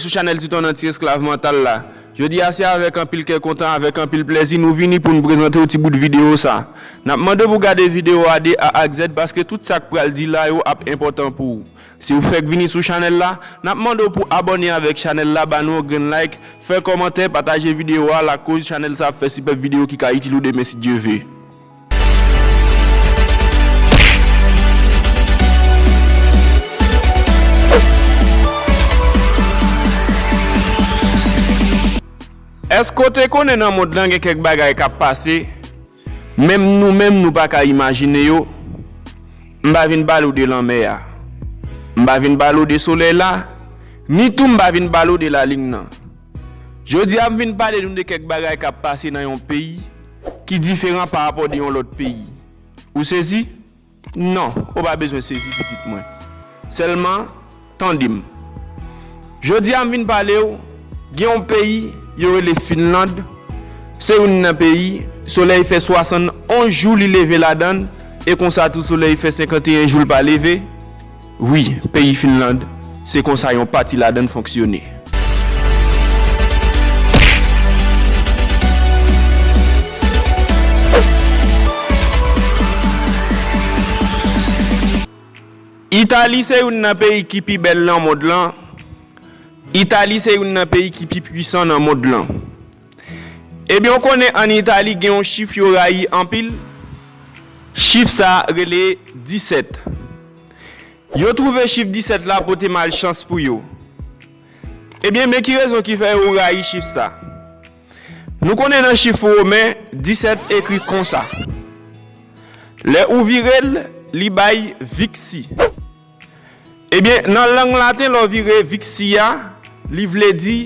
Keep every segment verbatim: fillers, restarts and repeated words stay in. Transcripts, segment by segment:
Sou chanèl Titon Anti Esklav Mantal la. Jodi a se avèk anpil kè kontan, avèk anpil plèzi nou vini pou n prezante w ti bout videyo sa. N ap mande w pou gade videyo a de A a Z paske tout sa k pral di la yo ap enpòtan pou ou. Si w fèk vini sou chanèl la, n ap mande w pou abòne avèk chanèl la, ba nou yon grenn like, fè kòmantè, pataje videyo a, lakoz chanèl sa ap fè sipèt videyo ki ka itil ou demen si Dye ve. Èske w te konnen nan mond lan gen kèk bagay k ap pase, menm nou menm nou pa ka imajine yo? M pa vin pale w de lanmè a. M pa vin pale w de solèy la, ni tou m pa vin pale w de lalin nan. Jodi a m vin pale nou de kèk bagay k ap pase nan yon peyi ki diferan pa rapò de yon lòt peyi. Ou sezi? Non, ou pa bezwen sezi pitit mwen. Sèlman, tande m. Jodi a m vin pale w, gen yon peyi yo rele Finland. Se youn nan peyi, solèy fè swasannonz jou li leve ladan l, e konsa tou solèy fè senkanteyen jou l pa leve. Wi, peyi Finland, se konsa yon pati ladan l fonksyone. Itali se youn nan peyi ki pi bèl nan mond lan. Itali se youn nan peyi ki pi pwisan nan mond lan. Ebyen, w konnen ann Itali gen yon chif yo rayi anpil. Chif sa a rele disèt. Yo twouve chif disèt la pote malchans pou yo. Ebyen, men ki rezon ki fè yo rayi chif sa. Nou konnen nan chif women, disèt ekri konsa. Lè ou vire l, li bay viksi. Ebyen, nan lang laten, lè w vire viksi a, li vle di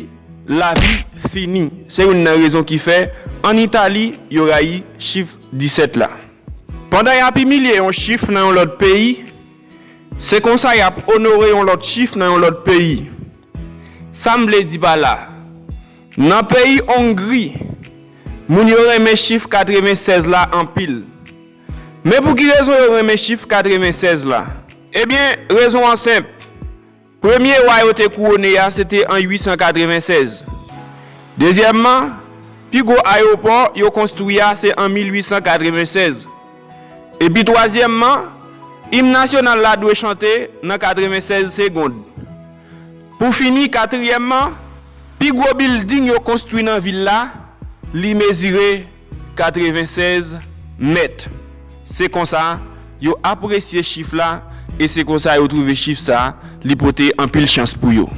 lavi fini. Se youn nan rezon ki fè, ann Itali, yo rayi chif disèt la. Pandan y ap imilye yon chif nan yon lòt peyi, se konsa y ap onore yon lòt chif nan yon lòt peyi. Sa m vle di pa la, nan peyi Ongri, moun yo renmen chif katrevennsèz la anpil. Men pou ki rezon yo renmen chif katrevennsèz la? Ebyen, rezon an senp. Premye wa yo te kouwone a, se te an uit san katrevennsèz. Dezyèmman, pi gwo ayewopò yo konstwi a, se an mil uit san katrevennsèz. Epi twazyèmman, im nasyonal la dwe chante nan katrevennsèz segonn. Pou fini, katriyèmman, pi gwo bilding yo konstwi nan vil la, li mezire katrevennsèz mèt. Se konsa, yo apresye chif la, e se konsa yo twouve chif sa, li pote anpil chans pou yo.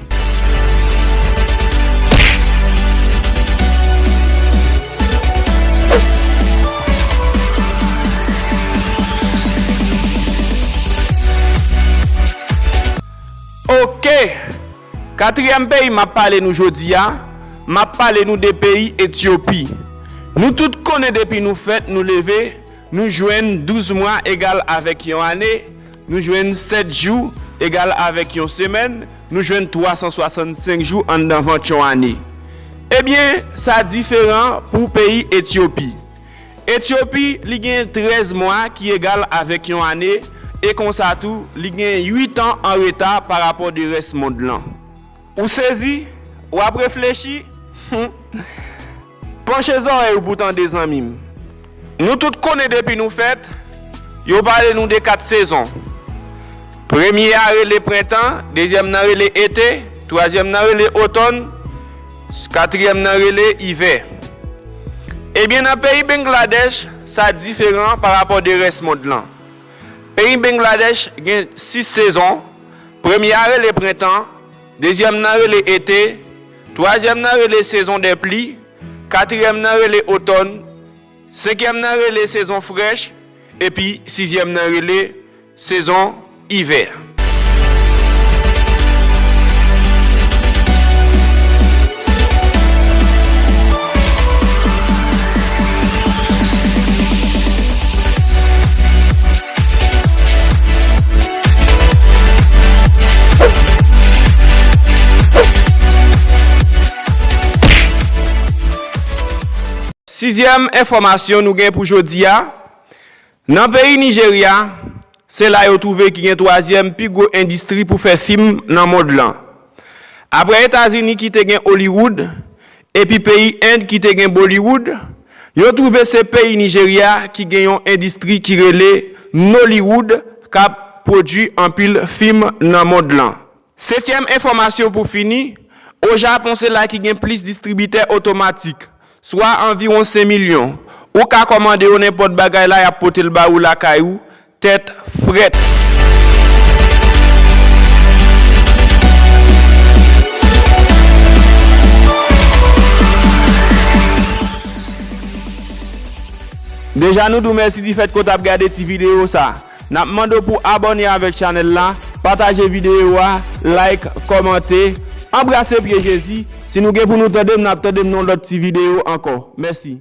Oke! Katriyèm peyi m ap pale nou jodi a, m ap pale nou de peyi Etyopi. Nou tout konnen depi nou fèt, nou leve, nou jwenn douz mwa egal avèk yon ane, nou jwenn sèt jou egal avèk yon semèn, nou jwenn twa san swasannsenk jou anndan vant yon ane. Ebyen, sa diferan pou peyi Etyopi. Etyopi, li gen trèz mwa ki egal avèk yon ane, e konsa tou, li gen uit an an reta pa rapò de rès mond lan. Ou sezi? W ap reflechi? Hum. Panche zòrèy ou pou tande, zanmi m. Nou tout konnen depi nou fèt, yo pale nou de kat sezon. Premye a rele prentan, dezyèm nan rele ete, twazyèm nan rele otòn, katriyèm nan rele ivè. Ebyen, nan peyi Bangladèch, sa diferan pa rapò de rès mond lan. Peyi Bangladèch gen sis sezon. Premye a rele prentan, dezyèm nan rele ete, twazyèm nan rele sezon dè pli, katriyèm nan rele otòn, senkyèm nan rele sezon frèch, epi sizyèm nan rele sezon ivè. Sizyèm enfòmasyon nou gen pou jodi a, nan peyi Nijerya, se la yo twouve ki gen twazyèm pi gwo endistri pou fè fim nan mond lan. Apre Etazini ki te gen Hollywood, epi peyi End ki te gen Bollywood, yo twouve se peyi Nijerya ki gen yon endistri ki rele Nollywood k ap pwodui anpil fim nan mond lan. Setyèm enfòmasyon pou fini, o Japon se la ki gen plis distribitè otomatik, swa anviwon senk milyon. Ou ka kòmande yo nenpòt bagay la, y ap pote l ba ou lakay ou, tèt frèt. Deja nou di w mèsi difèt ke w t ap gade ti videyo sa. N ap mande w pou abòne avèk chanèl la, pataje videyo a, like, kòmante, anbrase pye Jezi. Si nou gen pou nou tande, n ap tande nan yon lòt ti videyo ankò. Mèsi.